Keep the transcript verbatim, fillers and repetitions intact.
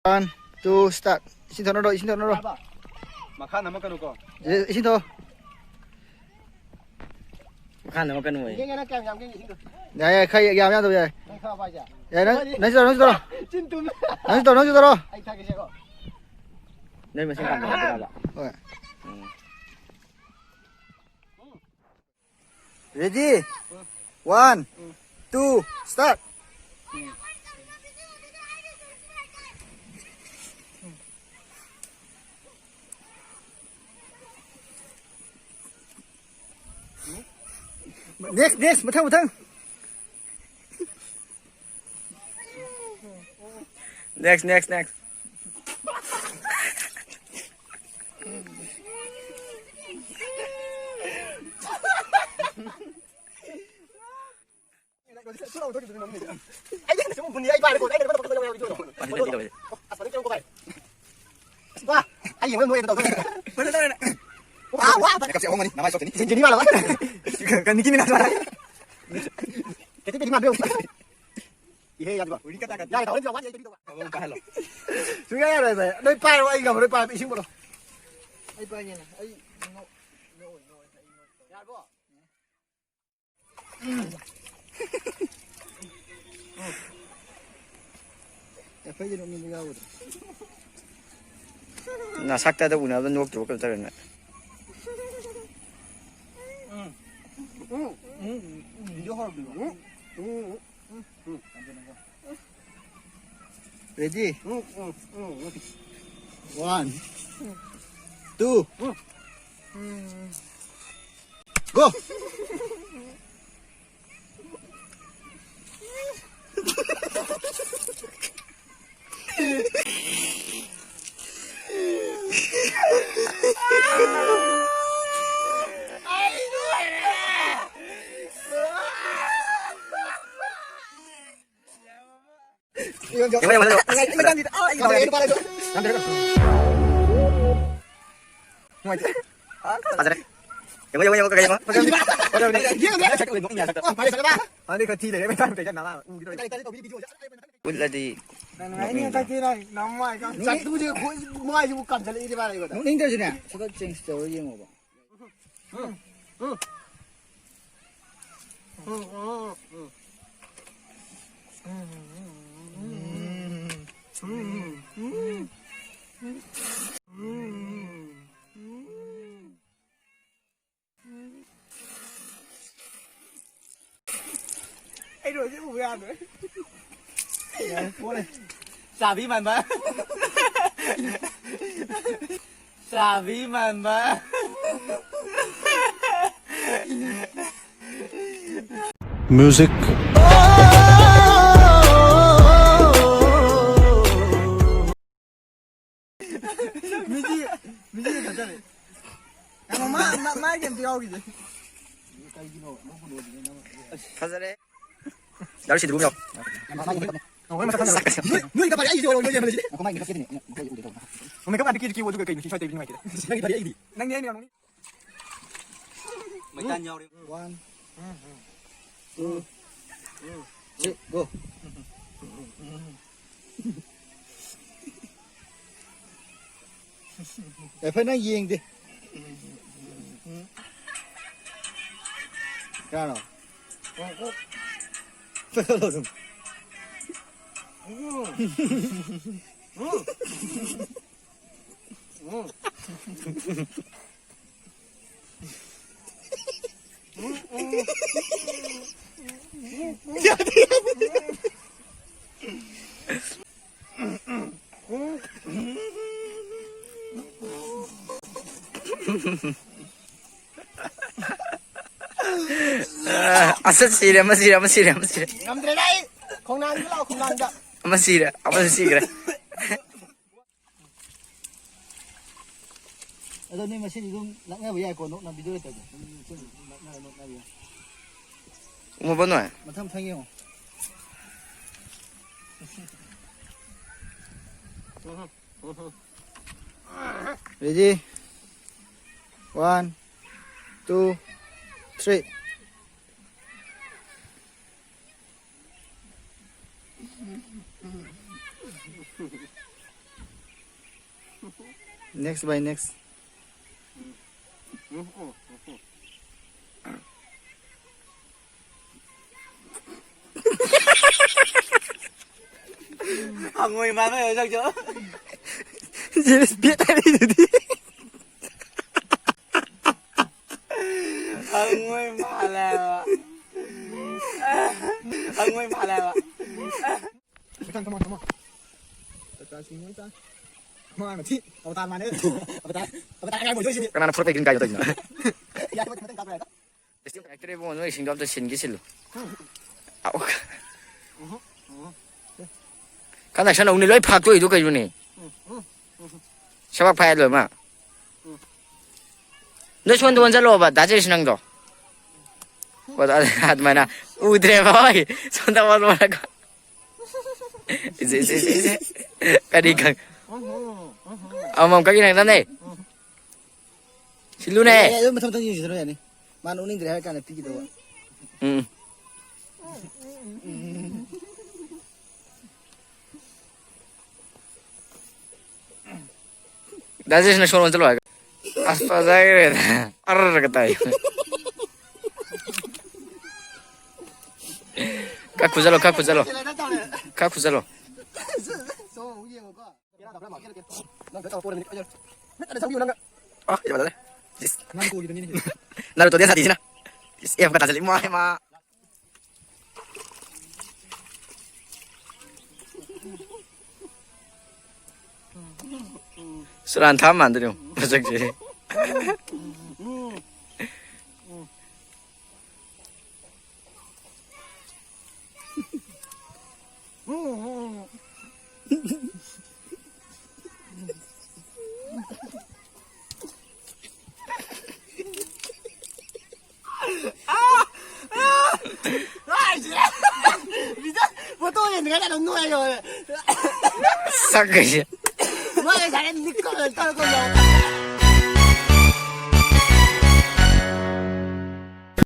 One, two, start. ꯏꯁꯤꯡ ꯊꯛꯅꯔꯣ, ꯏꯁꯤꯡ ꯊꯛꯅꯔꯣ꯫ ꯃꯈꯥ ꯅꯝꯃꯛꯀꯅꯨꯀꯣ꯫ ꯏ-, ꯏꯁꯤꯡ ꯊꯛꯑꯣ꯫ ꯃꯈꯥ ꯅꯝꯃꯛꯀꯅꯨ ꯑꯌꯦ꯫ ꯌꯦꯡꯒꯦ ꯅꯪ ꯀꯌꯥꯝ ꯌꯥꯝꯒꯦ ꯏꯁꯤꯡꯗꯣ꯫ ꯌꯥꯏ, ꯌꯥꯏ, ꯈꯔ ꯌꯥꯝ ꯌꯥꯝꯗꯕ ꯌꯥꯏ꯫ ꯅꯪ ꯊꯛꯑꯕ ꯍꯥꯏꯁꯦ? ꯌꯥꯏ, ꯅꯪ, ꯅꯪꯁꯨ ꯇꯧꯔꯣ, ꯅꯪꯁꯨ ꯇꯧꯔꯣ꯫ ꯆꯤꯟ ꯇꯨꯝꯃꯦ꯫ ꯅꯪꯁꯨ ꯇꯧꯔꯣ, ꯅꯪꯁꯨ ꯇꯧꯔꯣ꯫ ꯑꯩ ꯊꯛꯀꯦꯁꯦꯀꯣ꯫ ꯅꯣꯏ ꯃꯁꯦꯟ ꯀꯥꯟꯅꯕ ꯍꯣꯏ꯫ ꯎꯝ꯫ Ready? One, two, start. Next, next, ꯃꯊꯪ, ꯃꯊꯪ꯫ Next, next, next. ꯀꯛꯁꯦ ꯑꯍꯨꯝ ꯃꯔꯤ ꯅꯃꯥꯏ ꯁꯣꯛꯈꯤꯅꯤ꯫ ꯀꯅꯤꯒꯤ ꯃꯤꯅ ꯁꯨꯃꯥꯏꯅ꯫ ꯀꯦꯇꯤ ꯀꯦꯇꯤ ꯃꯥꯟꯕ ꯌꯦꯡꯉꯨ꯫ ꯏꯍꯦ, ꯌꯥꯗ꯭ꯔꯤꯕ? ꯎꯔꯤ ꯀꯇꯥ ꯀꯇꯥ꯫ ꯌꯥꯔꯦ, ꯇꯧꯔꯦ, ꯇꯧꯔꯦ, ꯋꯥꯠꯂꯤ, ꯑꯩ ꯀꯩꯗꯧꯕ? ꯑꯃꯨꯛ ꯄꯥꯏꯍꯜꯂꯣ꯫ ꯁꯨꯡꯌꯥ ꯌꯥꯔꯣꯏ, ꯚꯥꯏ꯫ ꯅꯣꯏ ꯄꯥꯏꯔꯣ, ꯑꯩ ꯉꯝꯃꯔꯣꯏ ꯄꯥꯏꯕ, ꯏꯁꯤꯡ ꯄꯨꯔꯛꯑꯣ꯫ ꯑꯩ ꯄꯥꯏꯒꯦꯅꯦ꯫ ꯑꯩ ꯅꯣ-, ꯅꯣ-, ꯅꯣ-, ꯑꯩ ꯅꯣ-, ꯌꯥꯔꯕꯣ? ꯌꯥꯐꯩꯁꯦ ꯅꯣꯛꯅꯤꯡꯕ ꯌꯥꯎꯒꯗ꯭ꯔꯥ? ꯅꯁꯛꯇꯗ ꯎꯅꯕꯗ ꯅꯣꯛꯇ꯭ꯔꯣ ꯀꯩꯅꯣ ꯇꯧꯔꯦꯅ? ꯎꯝ꯫ ꯎꯝ꯫ ꯎꯝ꯫ ꯎꯝ꯫ ꯚꯤꯗꯤꯑꯣ ꯍꯧꯔꯛꯇ꯭ꯔꯤꯕꯣ? ꯎꯝ꯫ ꯎꯝ꯫ ꯎꯝ꯫ Ready? ꯎꯝ, ꯎꯝ, ꯎꯝ, ꯎꯝ꯫ One, two, go! ꯌꯦꯡꯉꯣ, ꯌꯦꯡꯉꯣ, ꯌꯦꯡꯉꯣ꯫ ꯅꯨꯡꯉꯥꯏꯇꯦ꯫ ꯐꯖꯔꯦ꯫ ꯌꯦꯡꯉꯣ, ꯌꯦꯡꯉꯣ, ꯌꯦꯡꯉꯣ, ꯀꯩ ꯌꯦꯡꯉꯣ? ꯐꯖꯕꯅꯤ꯫ ꯌꯦꯡꯉꯣ, ꯌꯦꯡꯉꯣ꯫ ꯁꯛ ꯎꯏ, ꯅꯣꯛꯅꯤꯡꯉꯦ, ꯁꯛꯇꯣ꯫ ꯑꯣ, ꯐꯔꯦ, ꯁꯛꯂꯕ? ꯃꯥꯗꯤ ꯈꯔ ꯊꯤ ꯂꯩꯔꯦ, ꯃꯩꯇꯥꯟ ꯀꯩꯗ ꯅꯃꯥ ꯎꯈꯤꯗꯣꯏꯅꯦ꯫ ꯎꯠꯂꯗꯤ ꯅꯨꯡꯉꯥꯏꯅꯤ, ꯅꯣꯛꯅꯤꯡꯉꯦ꯫ ꯍꯟꯗꯛꯇꯤ ꯅꯪ ꯅꯃꯥꯏ ꯀ-, ꯅꯣꯛꯅꯤꯡ-, ꯁꯛꯇꯨꯁꯦ ꯈꯣꯏ ꯃꯥꯏꯁꯤꯕꯨ ꯀꯥꯝꯊꯠꯂꯛꯏꯅꯦ ꯃꯥꯅ ꯑꯩꯉꯣꯟꯗ꯫ ꯅꯣꯛꯅꯤꯡꯗ꯭ꯔꯁꯨꯅꯦ, ꯈꯔ ꯈꯔ change ꯇꯧꯔ ꯌꯦꯡꯉꯣꯕ꯫ ꯑꯩ ꯂꯣꯏꯁꯦ ꯎꯕ ꯌꯥꯗ꯭ꯔꯦ꯫ ꯌꯥꯔꯦ, ꯄꯣꯔꯦ꯫ ꯆꯥꯕꯤ ꯃꯥꯟꯕ꯫ ꯆꯥꯕꯤ ꯃꯥꯟꯕ꯫ Music. ꯃꯤꯗꯤ, ꯃꯤꯗꯤ ꯐꯖꯔꯦ꯫ ꯌꯥꯝ ꯃꯥ-, ꯃꯥ-, ꯃꯥꯒꯤ ꯑꯝꯇ ꯌꯥꯎꯈꯤꯁꯦ꯫ ꯐꯖꯔꯦ꯫ ꯌꯥꯔꯦ, ꯁꯤꯗꯤ ꯌꯥꯎ꯫ ꯅꯣꯏ, ꯅꯣꯏ ꯀꯄꯥ ꯑꯩꯁꯦ ꯑꯣꯏꯔꯣ, ꯅꯣꯏ ꯌꯦꯡꯕꯗ ꯁꯤꯗꯤ꯫ ꯃꯦꯀꯞ ꯑꯥꯔꯇꯤꯁꯀꯤ ꯀꯤꯕꯣꯔꯗꯨꯒ ꯀꯩꯅꯣ ꯁꯤ ꯁ꯭ꯋꯥꯏꯗ ꯅꯨꯡꯉꯥꯏꯇꯦ꯫ ꯅꯪꯗꯤ ꯑꯩꯅ ꯌꯥꯝ ꯅꯣꯛꯅꯤꯡ-, ꯃꯩꯇꯥꯟ ꯌꯥꯎꯔꯤ꯫ One, two, three, go. ꯌꯥꯏꯐ, ꯅꯪ ꯌꯦꯡꯗꯦ꯫ ꯀꯅꯥꯅꯣ? ꯆꯠꯈ꯭ꯔꯣ ꯑꯗꯨꯝ꯫ ꯑꯁ, ꯁꯤꯔꯦ, ꯑꯃ ꯁꯤꯔꯦ, ꯑꯃ ꯁꯤꯔꯦ, ꯑꯃ ꯁꯤꯔꯦ꯫ ꯉꯝꯗ꯭ꯔꯦꯗ ꯑꯩ꯫ ꯈꯣꯡꯅꯥꯡꯗ ꯂꯥꯛꯑꯣ, ꯈꯣꯡꯅꯥꯡꯗ꯫ ꯑꯃ ꯁꯤꯔꯦ, ꯑꯃꯁꯨ ꯁꯤꯈ꯭ꯔꯦ꯫ ꯑꯗꯣ ꯅꯣꯏ ꯃꯁꯦꯟꯗꯤ ꯑꯗꯨꯝ ꯂꯛꯅꯕ ꯌꯥꯏꯀꯣ, ꯅꯣꯛꯅ video ꯂꯩꯇꯕꯗꯣ꯫ ꯑꯗꯨꯝ ꯃꯁꯦꯟ ꯑꯗꯨꯝ ꯂꯛꯅꯔ ꯅꯣꯛꯅꯕ ꯌꯥꯏ꯫ ꯎꯃꯕ ꯅꯣꯏ? ꯃꯊꯪ ꯃꯊꯪ ꯌꯦꯡꯉꯣ꯫ Ready? One, Two, three. Next by next. ꯍꯪꯉꯣꯏ ꯃꯥꯟꯕ ꯌꯥꯎꯖꯧꯖꯣ꯫ ꯖꯦꯝꯁ ꯕꯦꯠ ꯍꯥꯏꯔꯤꯗꯨꯗꯤ꯫ ꯍꯪꯉꯣꯏ ꯃꯥꯜꯂꯦꯕ꯫ ꯍꯪꯉꯣꯏ ꯃꯥꯜꯂꯦꯕ꯫ ꯃꯊꯪ, come on, come on. ꯇꯇꯥ ꯁꯤꯡ ꯑꯣꯏ ꯆꯥ꯫ ꯃꯥ ꯃꯊꯤ꯫ ꯑꯕꯇꯥꯔ ꯃꯥꯟꯅꯦ꯫ ꯑꯕꯇꯥꯔ, ꯑꯕꯇꯥꯔ ꯑꯉꯥꯡ ꯑꯣꯏꯗꯣꯏꯁꯤꯗꯤ꯫ ꯀꯅꯥꯅ ꯐꯨꯔꯛꯄꯩ green card ꯇꯧꯔꯤꯅꯣ? ꯌꯥꯔꯦ, ꯃꯊꯪ ꯀꯥꯞꯄ ꯌꯥꯔꯦ꯫ ꯂꯥꯛꯇ꯭ꯔꯦꯕꯣ, ꯅꯣꯏ ꯏꯁꯤꯡꯗꯣ ꯑꯝꯇ ꯁꯤꯟꯒꯦ ꯁꯤꯜꯂꯨ꯫ ꯑꯧ꯫ ꯀꯟꯗꯛꯁꯟ ꯑꯃꯨꯛꯅꯦ ꯂꯣꯏ ꯐꯥꯛꯇꯣꯛꯏꯗꯣ ꯀꯩꯅꯣꯅꯦ? ꯁꯕꯥꯛ ꯐꯥꯛꯑꯦ ꯂꯣꯏꯃꯛ꯫ ꯅꯣꯏ ꯁꯣꯟꯗ ꯑꯣꯟꯁꯤꯜꯂꯣꯕ, ꯗꯥ ꯖꯦꯁꯨ ꯅꯪꯗꯣ꯫ ꯑꯣ, ꯗꯥ-, ꯑꯗꯨꯃꯥꯏꯅ ꯎꯗ꯭ꯔꯦꯕ, ꯍꯣꯏ꯫ ꯁꯣꯝꯗ ꯑꯣꯜꯂꯣ ꯍꯥꯏꯔꯒ꯫ ꯏꯁꯦ, ꯏꯁꯦ, ꯏꯁꯦ, ꯏꯁꯦ꯫ ꯀꯔꯤ ꯈꯪ-, ꯑꯃꯃꯝ ꯀꯛꯏ ꯅꯪ ꯅꯝꯅꯦ꯫ ꯁꯤꯜꯂꯨꯅꯦ꯫ ꯑꯦ, ꯑꯦ, ꯑꯗꯨꯝ ꯃꯊꯪ ꯃꯊꯪ ꯌꯦꯡꯁꯤꯗꯅ ꯌꯥꯅꯤ꯫ ꯃꯥ ꯅꯣꯛꯅꯤꯡꯗ꯭ꯔꯦ ꯍꯥꯏꯔ ꯀꯥꯟꯗ ꯄꯤꯈꯤꯗꯧꯕ꯫ ꯎꯝ꯫ ꯗꯥ ꯖꯦꯁꯅ ꯁꯣꯔ ꯍꯣꯟꯖꯜꯂꯣ ꯍꯥꯏꯒ꯫ ꯑꯁ, ꯐꯖꯈ꯭ꯔꯦꯗ꯫ ꯑꯔꯔꯒ ꯇꯥꯏ꯫ ꯈꯔ ꯈꯨꯖꯜꯂꯣ, ꯈꯔ ꯈꯨꯖꯜꯂꯣ꯫ ꯈꯔ ꯈꯨꯖꯜꯂꯣ꯫ ꯅꯪ ꯈꯔ ꯆꯥꯎꯊꯣꯛꯑꯣ, ꯃꯤꯅꯤꯠ ꯑꯅꯤ꯫ ꯃꯤꯠ ꯑꯅꯤ ꯆꯪꯕꯤꯌꯨ ꯅꯪꯒ꯫ ꯑ, ꯏꯃꯥ ꯂꯣꯏꯔꯦ꯫ ꯏꯁ꯫ ꯅꯪ ꯀꯣꯜꯒꯤꯗꯨꯅꯤꯅꯦ꯫ ꯅꯥꯔꯨꯇꯣꯗꯤ ꯁꯥꯊꯤꯁꯤꯅ꯫ ꯏꯁ, ꯑꯦꯐꯀ ꯇꯥꯁꯤꯜꯂꯤ꯫ ꯏꯃꯥ, ꯏꯃꯥ꯫ ꯁꯨꯔꯥꯟ ꯊꯥ ꯃꯥꯟꯗ꯭ꯔꯣ ꯌꯦꯡꯉꯨ, ꯃꯁꯛꯁꯦ꯫ ꯁꯛꯀꯩꯁꯦ꯫ ꯃꯥꯅ ꯉꯁꯥꯏ ꯅꯤꯛꯀ ꯇꯧꯔꯒ